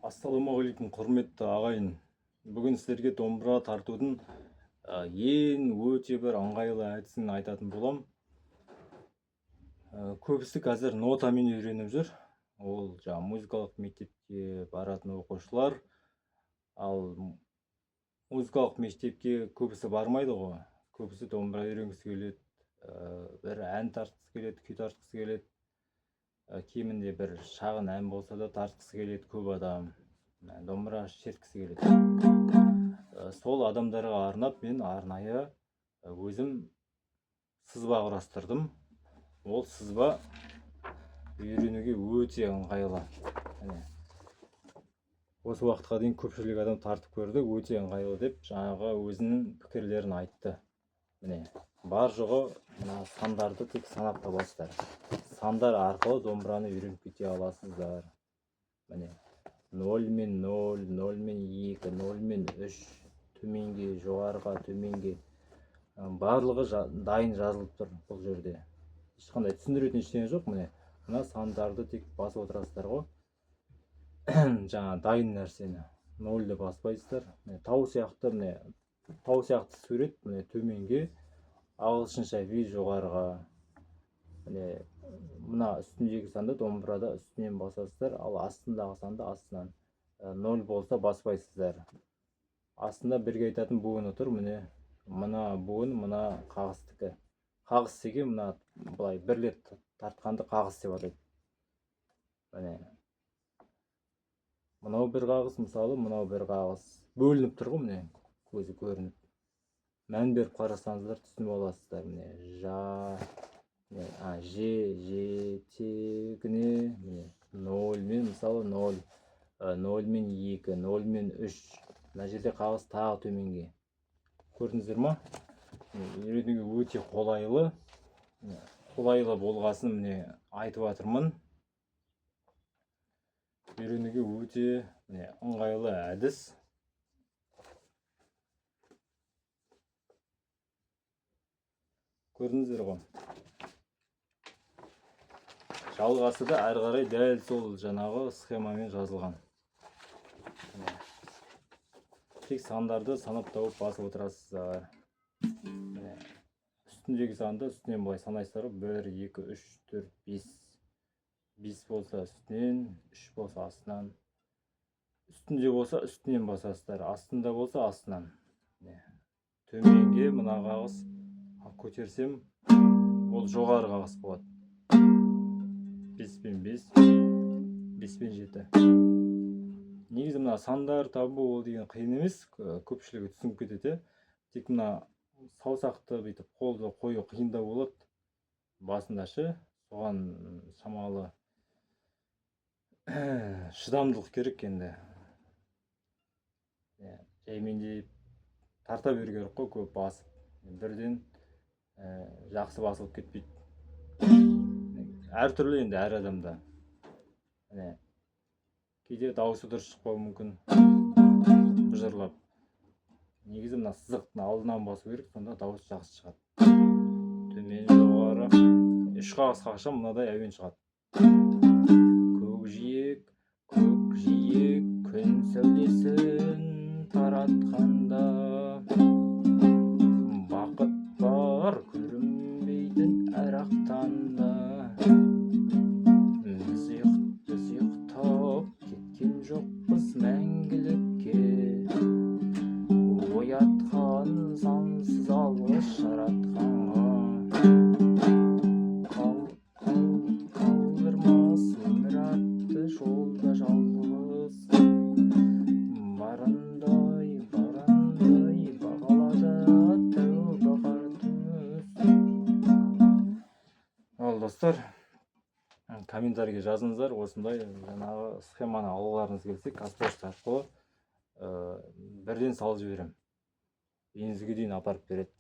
Ассалаумағалейкум, құрметті ағайын. Бүгін сіздерге домбыра тартудың ең өте бір ыңғайлы әдісін айтатын болам. Көбісі қазір нотамен үйреніп жүр. Ол жаңа музыкалық мектепке баратын оқушылар. Ал музыкалық мектепке көбісі бармайды ғой. Көбісі домбыра үйренгісі келеді, бір ән тартқысы келеді, күй тартқысы келеді. Кемінде бір шағын ән болса да тартқысы келеді көп адам. Домбыра шерткісі келеді. Сол адамдарға арнап мен арнайы өзім сызба құрастырдым. Ол сызба үйренуге өте ыңғайлы. Міне, осы уақытқа дейін көпшілік адам тартып көрді, өте ыңғайлы деп жаңағы өзінің пікірлерін айтты. Міне, бар жоғы мына сандарды тек санап табасыздар. Сандар арқылы домбыраны үйреніп кете аласыздар. Міне, 0 мен 0, 0 мен 2, 0 мен 3, төменге, жоғарыға, төменге. Барлығы дайын жазылып тұр бұл жерде. Ешқандай түсіндіретін ештеңе жоқ. Міне, мына сандарды тек басып отырасыздар ғой. Жаңа дайын нәрсені нольді баспайсыздар. Міне, тау сияқты, міне, тау сияқты сурет, міне, төменге, ағылшынша V жоғарыға. Міне, мына үстіндегі санды домбырада үстінен басасыздар, ал астындағы санды астынан. Ноль болса баспайсыздар. Астында бірге айтатын буыны тұр. Міне, мына буын мына қағыстікі. Қағыс деген мына былай бір рет тартқанды қағыс деп атайды. Міне, мынау бір қағыс, мысалы, мынау бір қағыс бөлініп тұр ғой. Міне, көзі көрініп, мән беріп қарасаңыздар, түсініп аласыздар. Міне, жа, міне, а, же, жетегіне. Міне, ноль мен, мысалы, ноль, ноль мен екі, ноль мен үш. Мына жерде қағыс тағы төменге. Көрдіңіздер ма? Міне, үйренуге өте қолайлы. Міне, қолайлы болғасын, міне, айтып жатырмын. Үйренуге өте, міне, ыңғайлы әдіс. Көрдіңіздер ғой. Жалғасы да әрі қарай дәл сол жаңағы схемамен жазылған. Міне. Тек сандарды санап тауып басып отырасыздар. Міне, үстіндегі санды үстінен былай санайсыздар ғой: 1, 2, 3, 4, 5. 5 болса үстінен, 3 болса астынан. Үстінде болса үстінен басасыздар, астында болса астынан. Міне, төменге мына қағыс, ал көтерсем, ол жоғары қағыс болады. 5 пен 5, 5 пен 7. Негізі мына сандар табу ол деген қиын емес, көпшілігі түсініп кетеді. Тек мына саусақты бүйтіп қолды қою қиындау болады басында ше. Соған шамалы шыдамдылық керек енді. Иә, жаймендеп тарта беру керек қой, көп басып. Бірден жақсы басылып кетпейді. Әртүрлі енді әр адамда. Міне, кейде дауысы дұрыс шықпауы мүмкін, быжырлап. Негізі мына сызықтың алдынан басу керек, сонда дауыс жақсы шығады. Төмен, жоғары, үш қағыс қақсам, мынадай әуен шығады. Көкжиек, көкжиек күн сәулесін таратқанда, бақыт бар көрінбейтін әр ақ таңда. Біз ұйықтап кеткен жоқпыз мәңгілікке, оятқан сансыз алғыс жаратқанға. Қал, қал, қалдырмас өмір атты жолда жалғыз, барындай, барындай бағалады, тәубаға түс. Ал, достар, комментарийге жазыңыздар. Осындай жаңағы схеманы алғыларыңыз келсе, Қазпошта арқылы бірден салып жіберемін, үйіңізге дейін апарып береді.